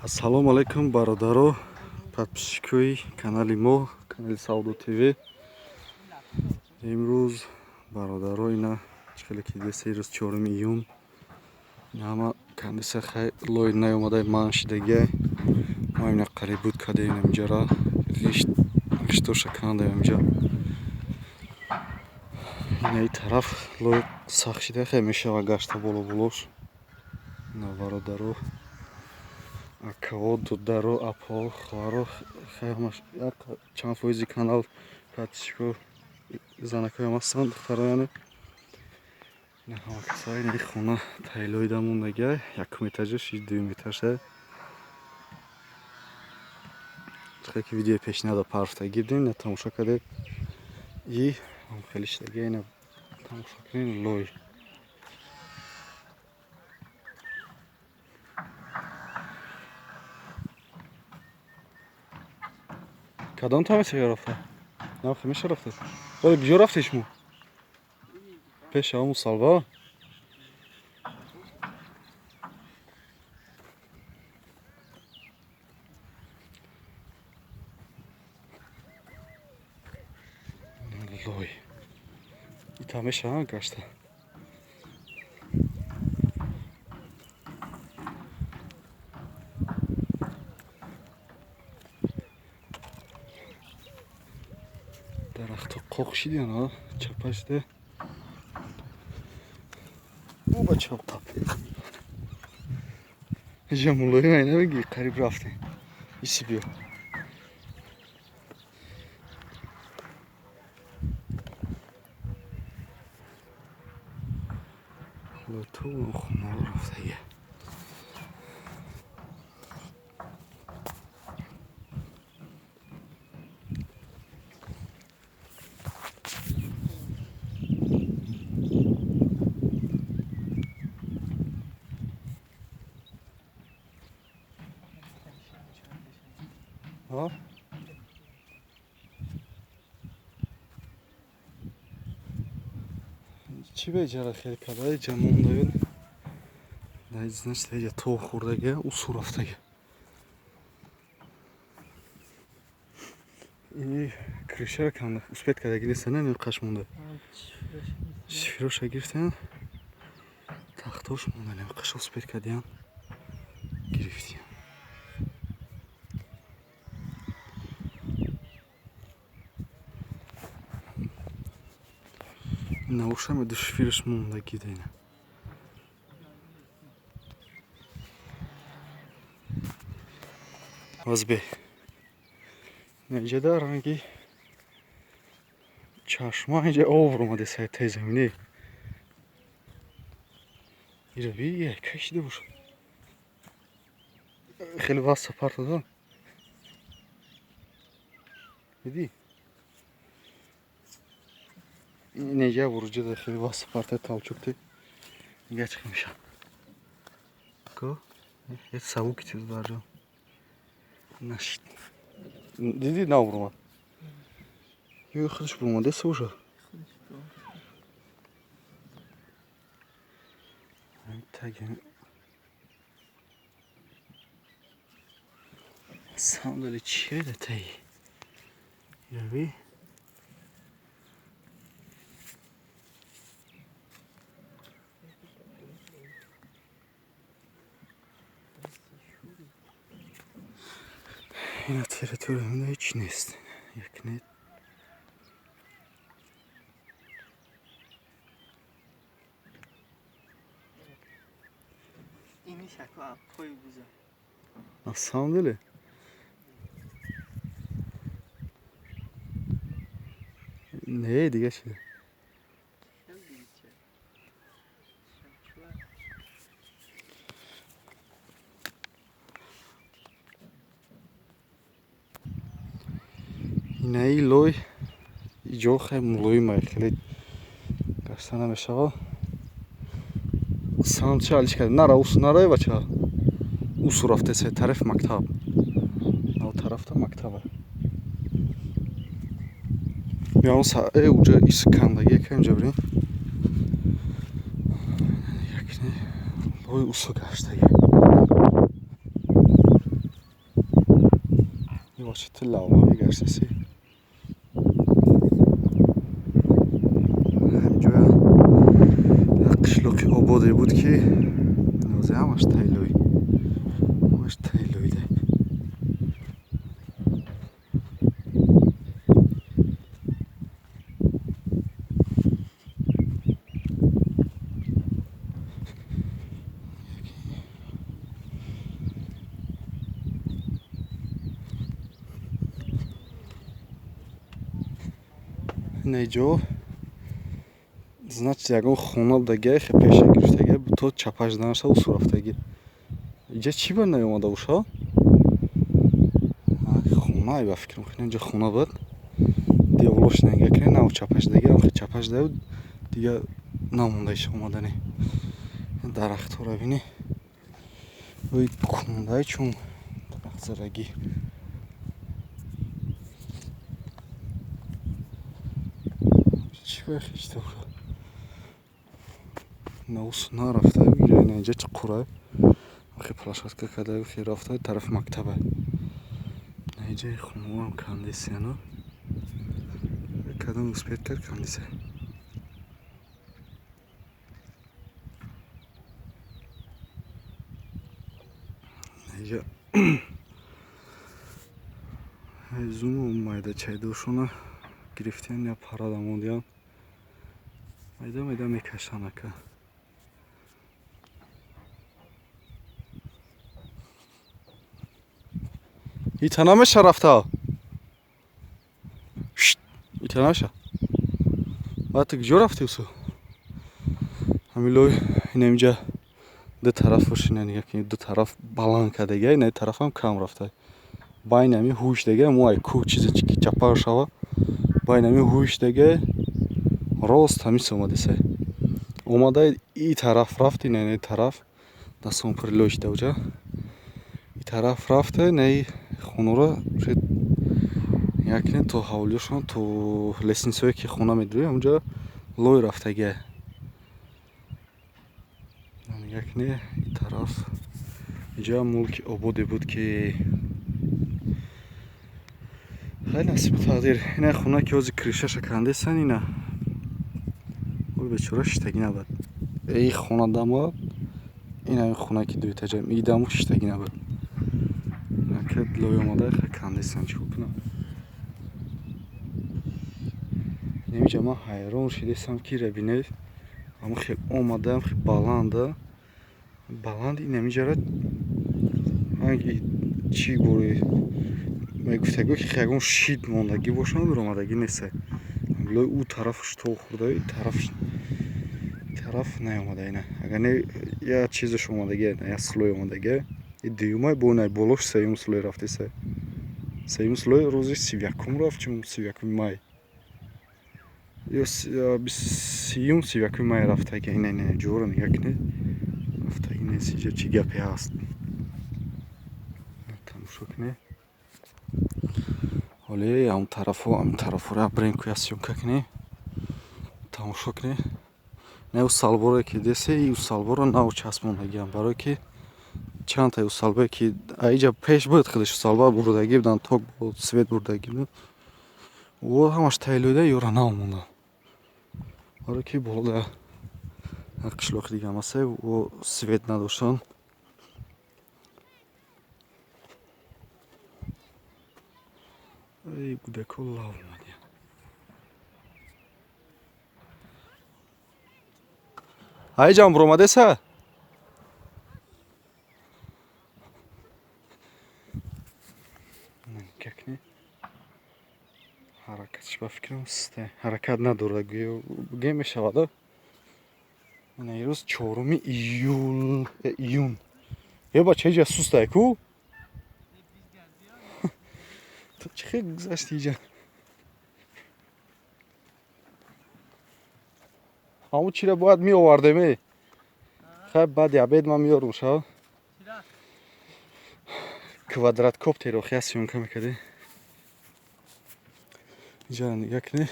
Ассалому алайкум, бародаро, подписчикои канали мо, канали Савдо ТВ. Имрӯз, бародаро, ина хеле ки дидед, рӯз 4 июн. Ҳама кондиса хай лой наёмадай, ман шидагиай. Мо ина қариб буд кардем инҷара. Ғишт ғиштоша кандем инҷа. Ина и тараф лой сахт шида, хай мешава гашта боло болош. Ина, бародаро, акаҳо, дударо, апаҳо, хоҳаро, хай ҳамаш як чанд фоизи канал подписчико занакҳоям ҳастанд, духтаро яъне. Ина ҳама касои ин хона тайлоида мондагиай, якум этажаш, дуюм этажа. Хеле ки видеои пешниҳода парфтагӣ будем, ина тамошо кардед. И хеле шидагиай, ина тамошо кунед лой. Кадом тамеша рафта? Нахе меша рафта? Оли куҷо рафте шумо? Пеша ҳамун салва? Лой. Ита меша гашта. Дарахтҳо қоқ шидиан, чапа шида. О, бачаҳо, қап. Иҷа мулоим ай намегӣ, қариб рафтем. Иси биё. То хонаро рафтагия. Чӣ беҷара хел карда иҷа монда? Значит, иҷа то хӯрдага, усу рафтага. Ини крышара канда успеть кардаги неста, не қаш монда. Шифроша гирифтан, тахтош монда, не қаша успеть кардиян, гирифтиян. Наушами душфирш мондаги дена. Возбе. Инҷа ранги чашма инҷа об омаде сай таи замине. Ира би кашида боша. Хеле васа парта. Диди? Инеҷа буруҷа хеле васа парта талчукти. Дига чӣ меша? Ко? Як савуки чиз барҷо. Нашид. Диди на бурма. Ё худаш бурмада савуша. Таги. Самом деле чӣ да таи? Яви? Ина территория ҳеҷ нест. Як не. Ини шакла пой буза. На самом деле? Не, дига чи? Инаи лой иҷо хай мулоимай, хеле гашта намешава. Самча алиш кард. Нара усу нарай бача. Усу рафте се тараф мактаб. Нав тарафта мактаба. Миён са уҷа искандаги якам инҷа бирем. Як не лой усу гаштаги. Бача ту лавлави гаштаси. Ҳаминҷоя як қишлоқи ободе буд, ки нозе ҳамаш тайлой. Ҳамаш тайлойда. Инҷо значит ягон хона будагия, хе пеша гирифтагия, то чапаш данаша усу рафтагӣ. Инҷа чӣ ба наомада боша? Хона ба фикрам, инҷа хона буд. Деволош нага кунед, нав чапаш даги, ам хе чапаш да дига намонда иш омадани. Дарахтҳоро бинӣ. Ой кундай чун дарахтзадагӣ. Чӣ ба хишта наус нарафта, инҷа чӣ қура хе площадка када хе рафта тарафи мактаба. Инҷа хонаам кандесияно. Кадом успет кард кандесе. Инҷа ҳезуму майда чайдошона гирифтиян, я парада мондиян. Майда майда мекашан ака. Ита намеша рафта? Ита намеша? Баъд ту куҷо рафти усу? Ҳамин лой ина инҷа ду тараф ошина нигаҳ кунед, ду тараф баланд кардагия, ина тарафам кам рафта. Байни ҳамин ҳуш дага, мо ай кӯҳ чизе ки чапа шава, байни ҳамин ҳуш дага рост ҳамис омадеса. Омада и тараф рафт, ина ин тараф дастон пури лой шида уҷа. И тараф рафта, ина и хонаро якне то ҳавлиёшон, то лестницаое ки хона медурӣ, ҳамунҷа лой рафтагия. Якне и тараф инҷа мулки ободе буд, ки хеле насибу тақдир. Ина хона ки ҳозир крышаша кандесан, ина ой бечора шиштагӣ набуд. Эй хона дама, ина ин хона ки дуэтажа идаму шиштагӣ набуд. Ки лой омада хе кандесан, чӣ кунам. Инҷа ман ҳайрон шидесам, ки ра бинед, ҳамон хел омадаам, хел баланда. Баланд ин ҳаминҷара ранги чӣ гӯри мегуфтагӣ, ки ягон шид мондагӣ бошад, биромадагӣ нест. Лой ӯ тарафаш то хӯрда, и тараф наомада ина. Агар не я чизаш омадагӣ, я слой омадагӣ, и дуюмай бо най болош сеюм слой рафтеса. Сеюм слой рӯзи 31 рафт, чун 31 май. Ё 30 31 май рафтагӣ. Ина ина ҷоро нигаҳ кунед. Рафтагӣ нест, инҷа чӣ гапе ҳаст. Тамошо кунед. Ҳоле ҳамон тарафҳо, ҳамин тарафҳоро бирем, ку як съёмка кунем. Тамошо кунед. Не ӯ салборе ки десе, и ӯ салборо нав часпондагиам, барое ки чандта ӯ салбое ки аиҷа пеш буд, худаш салба бурдагӣ буданд, ток буд, свет бурдагӣ буд. Ӯ ҳамаш тайлоида ёра нав монда. Барое ки болода қишлоқи дига ҳам ҳаста, ӯ свет надоштанд. Эй кӯдако лав омадия. Аиҷам буромадеса? Какне? Ҳаракатш ба фикрам суста. Ҳаракат надорад, гӯё мешавад. Ина ирӯз 4 июл, июн. Е бача иҷа сустай ку? Ту чӣ хел гузашти иҷа? Ҳамун чиро бояд меовардем, э? Хай баъди обед ман меёрум шав. Квадраткоптеро хя съёмка мекардем. Инҷа нигаҳ кунед.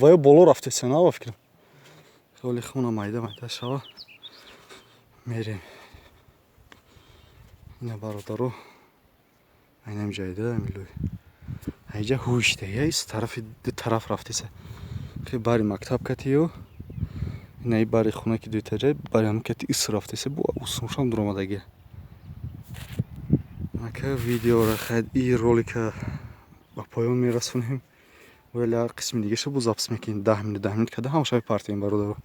Ваё боло рафтеса, на ба фикрам. Ҳоли хона майда майда шава. Мерем. Ина бародаро, айнам ҷайда амилой. Айҷа ҳушта ис тарафи ду тараф рафтеса. Хе, бари мактаб катиё, инаи бари хона, ки дуэтажа, бари ҳам кати ис рафтеса, бо усумшам дуромадагия. Ака, видеора хайд, и ролика ба поён мерасонем, вале қисми дигаша бо запись мекунем. 10 минут, 10 минут када ҳамаша мепартем, бародаро.